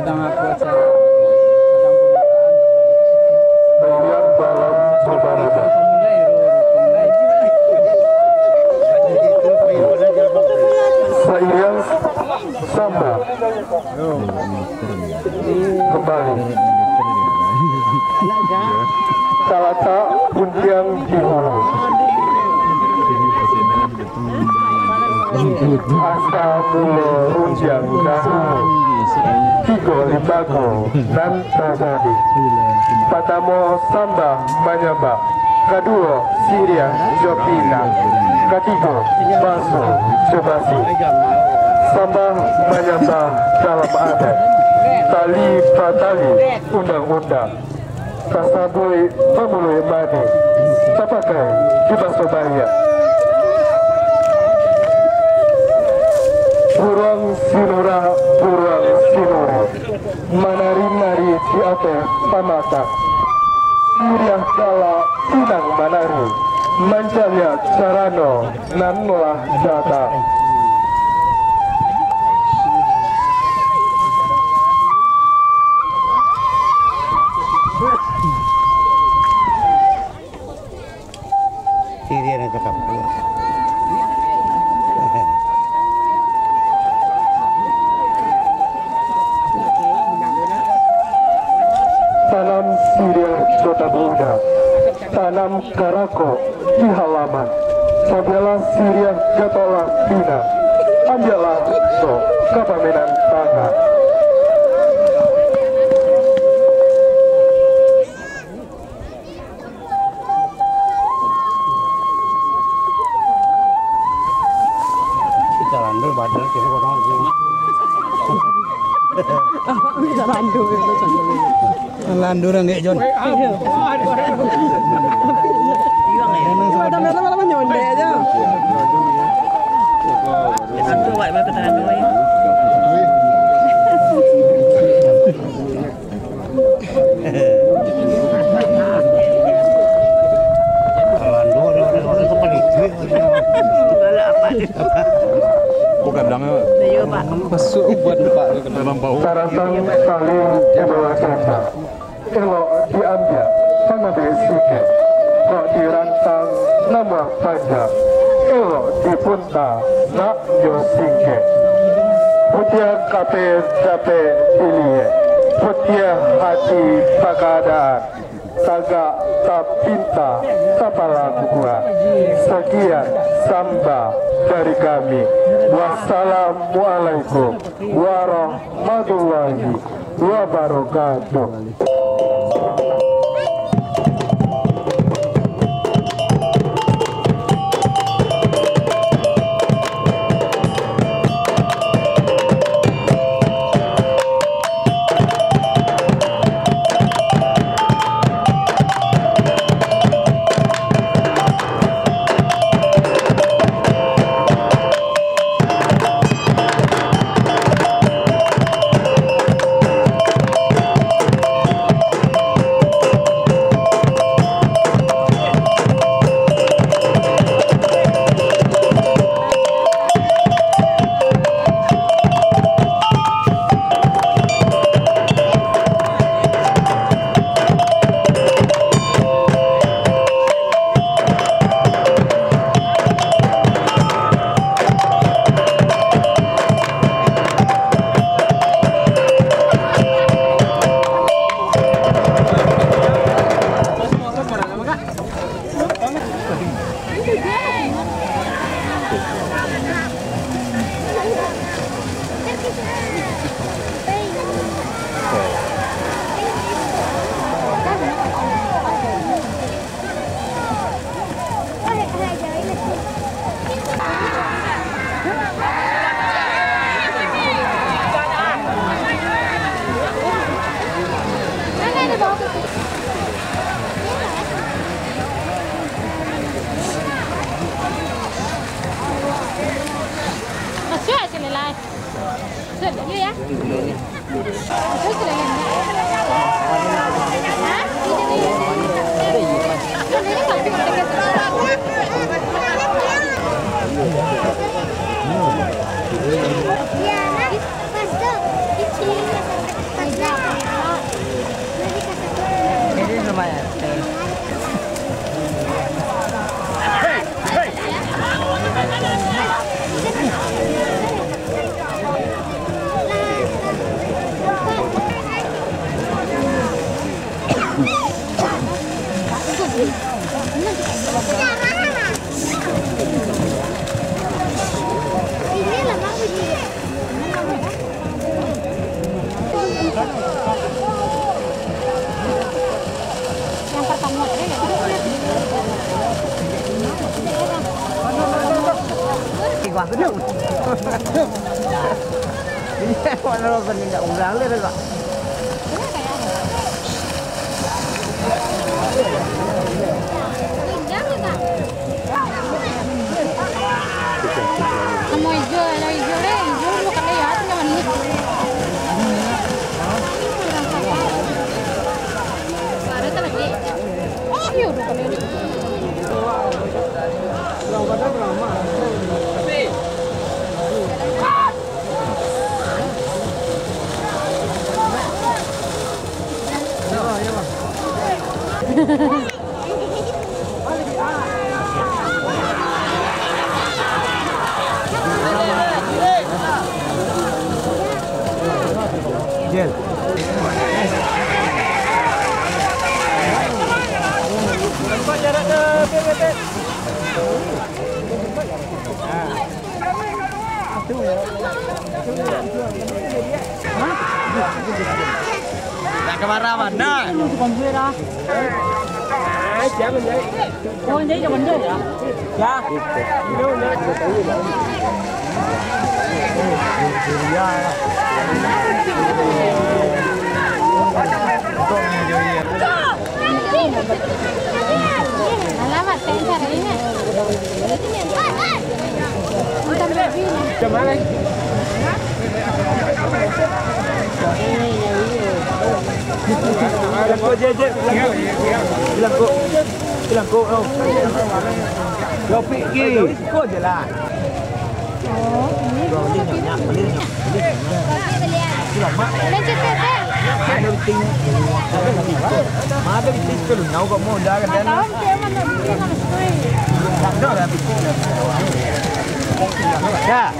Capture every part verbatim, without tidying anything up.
Tangah kuasa. Sairing balam babarabah. Sairing samba. Kembali. Talatak puntiang di hulu. Asa mulo rundiang dahulu, tigo limbago nan tajadi. Patamo, sambah manyambah. Kaduo, siriah jo pinang. Katigo, baso jo basi. Sambah manyambah dalam adat. Tali patali undang-undang. Tasabuik bamuluik manih, tapakai di baso baiak. Buruang sinurah, buruang sinurah, manari-nari di ateh pamatang. Siriah galak pinang manari, mancaliak carano nan lah datang. Siriah nan cakap. Tanam siriah jo tabuda, tanam karako di halaman. Sabialah siriah gatoklah pinang, ambiaklah jo kapamenan tangan. Kita landur badan kena orang. Bisa landur. Landur, Angek Jon. Iya. Iya, malam-malam nyontek aja. Satu, buat berapa tangan dua, ya? Bukan bilang, masuk buat empat. Tarantang tali di bawah kata. Elok diambiak, pangambiak sikek. Kok dirantang, namuah panjang. Elok dipunta, nak nyo singkek. Putiah kape dapek diliek, putiah hati pakaadaan, tagak tapinta, tapala kukuak. Sakian samba dari kami. Wassalamualaikum warahmatullahi wabarakatuh. Ini mana lo kan indak urang le, Pak? Samo ijo, lah ijo le, ijo dulu kali ya, tu nyaman ni. Ada tak lagi? Oh, iya, dulu kali ni. Jel. Nak ka bara bana? Oh, jadi dah benda ya? Ya. Alamak, saya cari ini. Bukan baby ni. Bilang kok, je, je. Bilang kok. Bilang kok, kau. Kau pikir. Kau je lah. Oh, ini. Kau beli nyak, beli nyak, beli nyak. Selamat. Lanjut, Teh. Mana buktinya? Mana bukti kalau nyau kau mau dah kan? Tahu dia mana bukti, mana story. Tak ada lah bukti. Dah.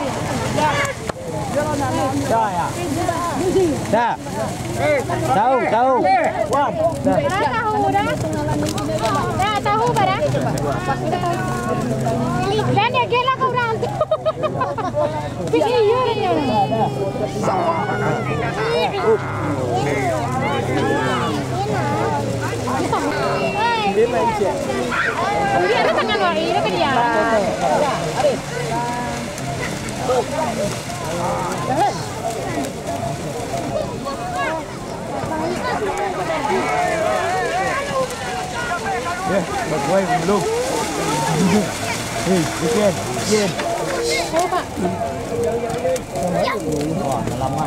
Dah, ya. Dah. Tahu, tahu. Dah. Dah tahu dah. Dah tahu barang. Dan dia gelak ke orang tu. Iya, iya. Dia ada tangan wak, dia kerja. Ya, baguai dulu. Hei, Jen, Jen. Wah, lama.